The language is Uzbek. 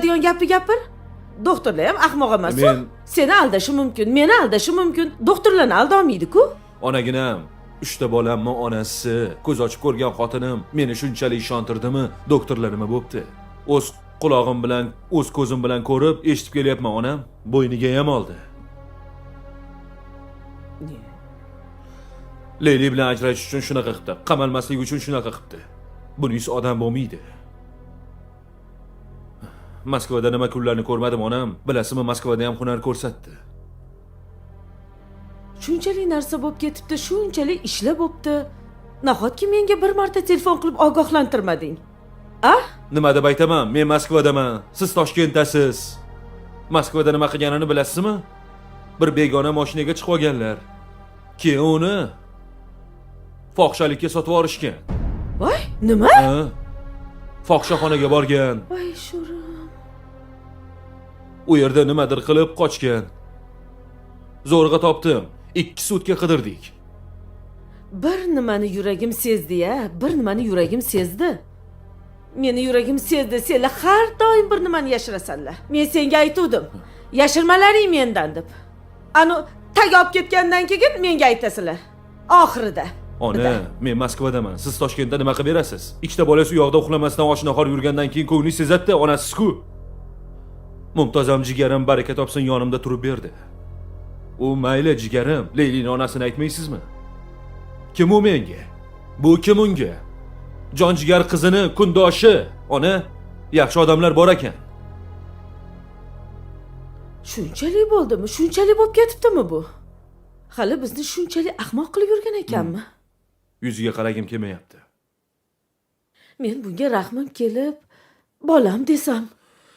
Degan gapni gapir. Doktorlar ham ahmoq emas. Seni aldashi mumkin, meni aldashi mumkin. Doktorlarni aldolmaydi-ku. Onaginam, uchta bolamni onasi, ko'z ochib ko'rgan xotinim meni shunchalik ishontirdimi, doktorlar nima bo'pti? O'z qulog'im bilan, o'z ko'zim bilan ko'rib, eshitib kelyapman onam. Bo'yniga ham oldi. Ne? Leyli bilan ajrashish uchun shunaqa qilibdi, qamalmaslik uchun shunaqa qilibdi. Bunisi odam bo'lmaydi. Moskvada nima kunlarni ko'rmadim onam. Bilasizmi, Moskvada ham hunar ko'rsatdi. Shunchalik narsa bo'lib ketibdi, shunchalik ishlar bo'pti. Nahotki menga bir marta telefon qilib ogohlantirmading? A? Nima deb aytaman? Men Moskvadaman, siz Toshkentdasiz. Moskvada nima qilganini bilasizmi? Bir begona mashinaga chiqib olganlar. Keyin uni fohishalikka sotib yuborishgan. Voy, nima? Ha? Fohishaxonaga borgan. Voy, sho'rim. U yerda nimadir qilib qochgan. Zo'rg'a topdim. 2 sutka qidirdik. Bir nimani yuragim sezdi-ya, bir nimani yuragim sezdi. Meni yuragim sezdi, senlar har doim bir nimani yashirasanlar. Men senga aytuvdim. Yashirmalaring mendan deb. Anu tag olib ketgandan keyin menga aytasizlar. Oxirida. Ona, men Moskvadaman. Siz Toshkentda nima qilib berasiz? Ikkita bolasi u yoqda uxlamasdan osh-nahor yurgandan keyin ko'ngli sezadi-da, onasiz-ku. Mumtozam jigarim baraka topsin yonimda turib berdi. U mayli jigarim, Leylini onasini aytmaysizmi? Kim u menga? Bu kim unga? Jon jigar qizini kundoshi. Ona, yaxshi odamlar bor ekan. Shunchalik bo'ldimi? Shunchalik bo'lib ketibdimi bu? Hali bizni shunchalik ahmoq qilib yurgan ekanmi? Yuziga qaragim kelmayapti. Men bunga rahmim kelib, bolam desam,